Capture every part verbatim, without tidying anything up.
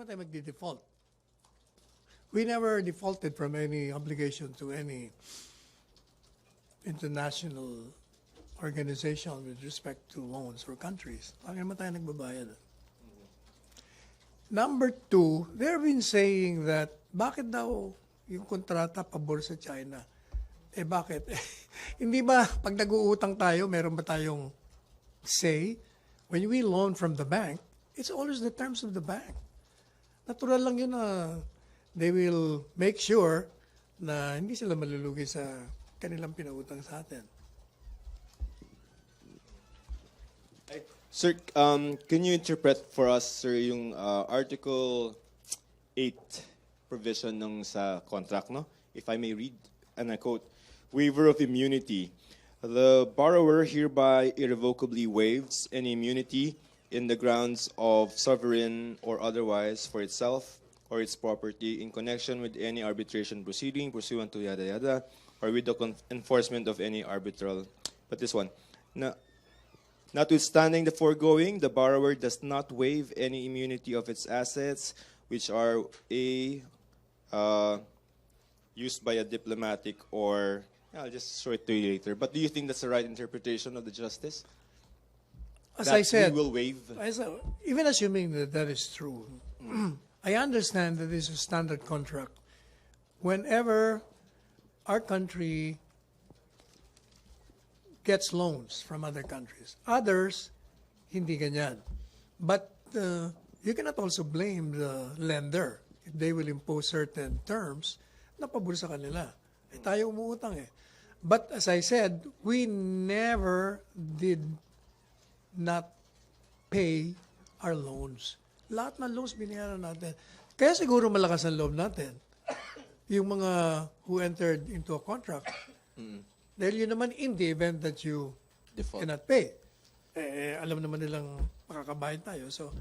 Tayo magdi-default. We never defaulted from any obligation to any international organization with respect to loans or countries. Bakit naman tayo nagbabayad? Number two, they've been saying that bakit daw yung kontrata pabor sa China? Eh bakit? Hindi ba pag nag-uutang tayo, meron ba tayong say? When we loan from the bank, it's always the terms of the bank. Natural lang yun na they will make sure na hindi sila malulugi sa kanilang pinautang sa atin. Sir, um, can you interpret for us, sir, yung uh, Article eight provision ng sa contract, no? If I may read, and I quote, "Waiver of immunity. The borrower hereby irrevocably waives any immunity in the grounds of sovereign or otherwise for itself or its property in connection with any arbitration proceeding pursuant to yada yada or with the con- enforcement of any arbitral." But this one, na Notwithstanding the foregoing, the borrower does not waive any immunity of its assets, which are a uh, used by a diplomatic or I'll just show it to you later. But do you think that's the right interpretation of the justice? As that I said, we will waive. As a, even assuming that that is true, I understand that this is a standard contract. Whenever our country gets loans from other countries, others, hindi ganyan. But uh, you cannot also blame the lender if they will impose certain terms na pabor sa kanila. Eh, tayo umuutang eh. But as I said, we never did not pay our loans. Lahat ng loans binayaran natin. Kaya siguro malakas ang loob natin. Yung mga who entered into a contract. Dahil yun naman in the event that you Default. Cannot pay. Eh, alam naman nilang makakabayad tayo. So,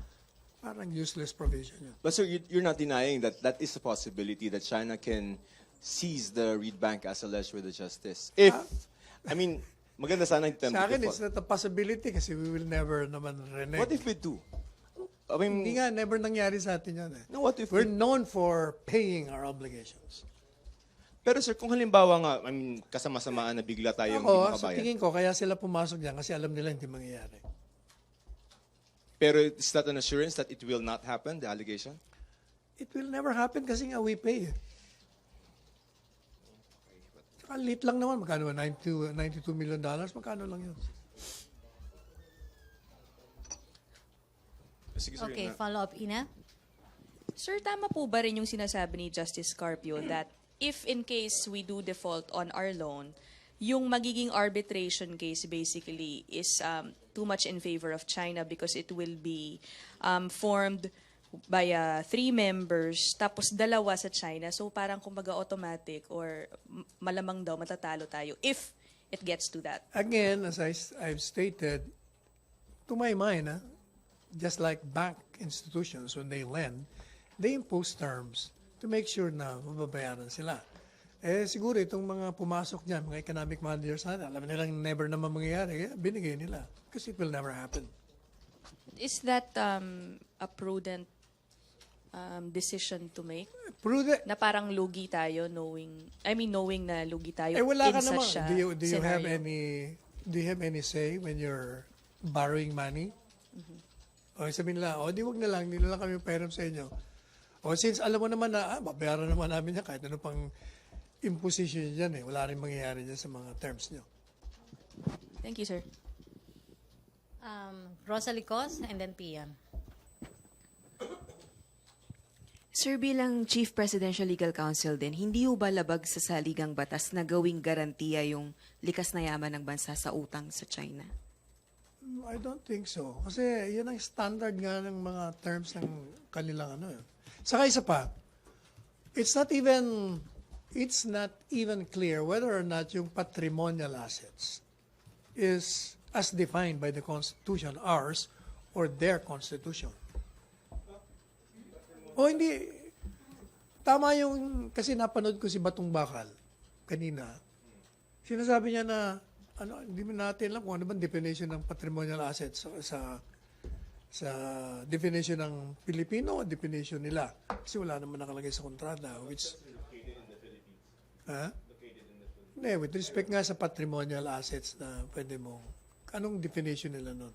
parang useless provision yun. But sir, you- you're not denying that that is a possibility that China can seize the Reed Bank as alleged with the justice. If, I mean, maganda sana yung term Sa akin, default. It's not a possibility kasi we will never naman renege. What if we do? I mean, Hindi nga, never nangyari sa atin yan eh. No, what if We're we- known for paying our obligations. Pero sir, kung halimbawa nga, I mean, kasama-samaan na bigla tayong Ako, hindi sa makabayad. Tingin ko, kaya sila pumasok dyan kasi alam nila hindi mangyayari. Pero is that an assurance that it will not happen, the allegation? It will never happen kasi nga we pay. Saka late lang naman, magkano ba? Ninety-two, ninety-two million dollars? Magkano lang yun? Sige, sir, Okay, na- follow-up, Ina. Sir, tama po ba rin yung sinasabi ni Justice Carpio that if in case we do default on our loan, yung magiging arbitration case basically is um, too much in favor of China because it will be um, formed by uh, three members tapos dalawa sa China. So parang kumbaga automatic or m- malamang daw matatalo tayo if it gets to that. Again, as I, have stated, to my mind, ah, just like bank institutions, when they lend, they impose terms to make sure na mababayaran sila. Eh, siguro itong mga pumasok dyan, mga economic managers natin, alam nilang never naman mangyayari, kaya binigay nila. Because it will never happen. Is that um, a prudent um, decision to make? Prudent, Na parang lugi tayo knowing, I mean knowing na lugi tayo Eh, wala in ka naman. such a Do you, do you have scenario. any do you have any say when you're borrowing money? O sabihin nila, o di wag na lang, hindi na lang kami pairam sa inyo. O since alam mo naman na, ah, babayaran naman namin yan kahit ano pang imposition dyan eh. Wala rin mangyayari dyan sa mga terms nyo. Thank you, sir. Um, Rosalie Cos and then Pian. Sir, bilang Chief Presidential Legal Counsel din, hindi ho ba labag sa saligang batas na gawing garantiya yung likas na yaman ng bansa sa utang sa China? Mm, I don't think so. Kasi yan ang standard nga ng mga terms ng kanilang ano eh. Saka isa pa, it's not even it's not even clear whether or not yung patrimonial assets is as defined by the Constitution, ours or their Constitution. O hindi, tama yung, kasi napanood ko si Batong Bakal kanina. Sinasabi niya na, ano, hindi mo natin alam kung ano bang definition ng patrimonial assets sa, sa, sa definition ng Pilipino, definition nila. Kasi wala naman nakalagay sa kontrata, which... Ha? Hindi, with respect nga sa patrimonial assets na pwede mo, anong definition nila nun?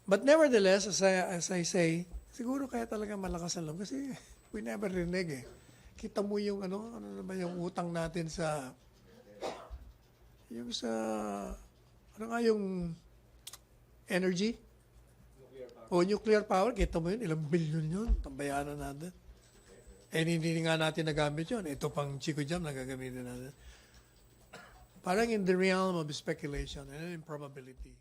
But nevertheless, as I, as I say, siguro kaya talaga malakas ang loob kasi we never rinig eh. Kita mo yung ano, ano na ba yung utang natin sa, yung sa, ano nga yung energy? O nuclear power, kita mo yun, ilang bilyon yun, tambayanan natin. Eh, hindi nga natin nagamit yun. Ito pang Chico Jam na gagamitin natin. Parang in the realm of speculation and improbability.